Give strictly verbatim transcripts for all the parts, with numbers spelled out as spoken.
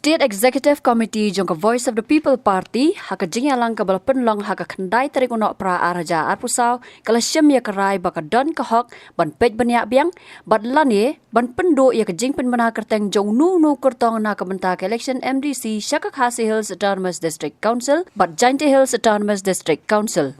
State Executive Committee jong ka Voice of the People Party, ha ka jingïalang kaba la pynlong ha ka khyndai tarik u Nohprah ar hajar arphew saw, ka la shim ïa ka rai ba ka don ka hok ban peit bniah biang bad lane ban pynduh ïa ka jingpynbna kyrteng jong uno uno u kyrtong na ka bynta ka election M D C sha ka Khasi Hills Autonomous District Council bad Jaintia Hills Autonomous District Council.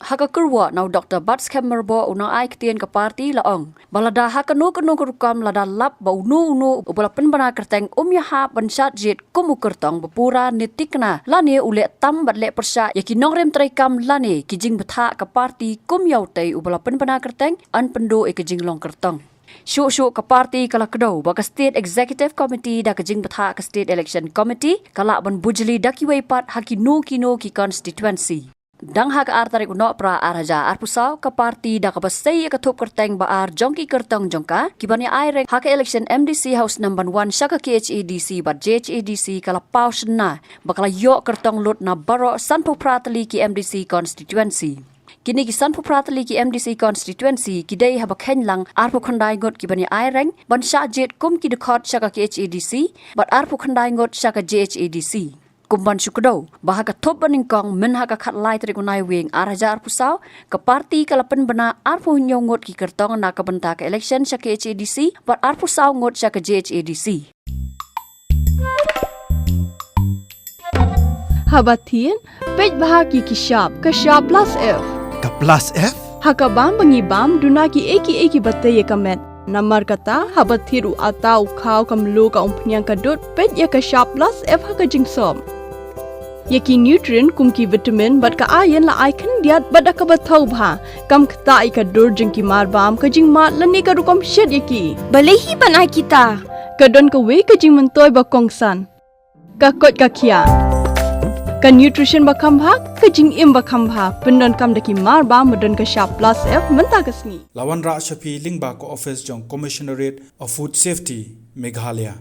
Ha ka kyrwoh na u Doktor Batskhem Myrboh, u nongai ktien ka party, la ong ba lada ha kano kano ka rukom lada lap ba uno uno uba la pynbna kyrteng um ïahap ban shad jied kum u kyrtong ba pura ne thikna lane u leh tam bad leh pyrshah ïa ki nongrim treikam lane ki jingbthah ka party kum ïa utei uba la pynbna kyrteng, yn pynduh ïa ka jinglong kyrtong. Shuh shuh ka party ka la kdew ba ka State Executive Committee da ka jingbthah ka State Election Committee ka lah ban bujli da kiwei pat ha kino kino ki constituency. Dang ha ka ar tarik u Nohprah ar hajar arphew saw, ka party da kaba sei ïa ka thup kyrteng ba ar jong ki kyrtong jong ka kiban ïa aireng ha ka election M D C ha u snem ban wan sha ka K H A D C bad J H A D C ka la paw shynna ba ka la ïoh kyrtong lut na baroh sanphew phra tylli ki M D C constituency. Kine ki sanphew phra tylli ki M D C constituency ki dei haba kheiñ lang arphew khyndai ngut kiban ïa aireng ban shah jied kum ki dkhot sha ka K H A D C bad arphew khyndai ngut sha ka J H A D C. Kum ban shu kdew ba ha ka thup ba nyngkong mynha ka khatlai tarik u Naiwieng ar hajar arphew saw, ka party ka la pynbna arphew hynñiew ngut ki kyrtong na ka bynta ka election sha K H A D C bad arphew saw ngut sha ka J H A D C. Haba thied, peit bha ki ki shap, ka shap plus F. Ka plus F? Ha ka bam ba ngi bam, duna ki ei ki ei kiba tei ïa ka met. Namar kata, haba thied u atta, u khaw, ka mluh, ka umphniang, ka dud, peit ïa ka shap plus F ha ka jingsop. Ïa ki nutrient kum ki vitamin bad ka iron la ai khyndiat bad da kaba thaw bha. Kam ktah ïa ka dur jong ki marbam, ka jingmad lane ka rukom shet ïa ki. Balei hi ban ai kita? Ka don kawei ka jingmyntoi ba kongsan. Ka koit ka khiah. Ka nutrition ba kham bha, ka jingim ba kham bha. Pyndonkam da ki marbam ba don ka shap plus F mynta ka sngi. La wanrah sha phi lyngba ka office jong Commissionerate of Food Safety, Meghalaya.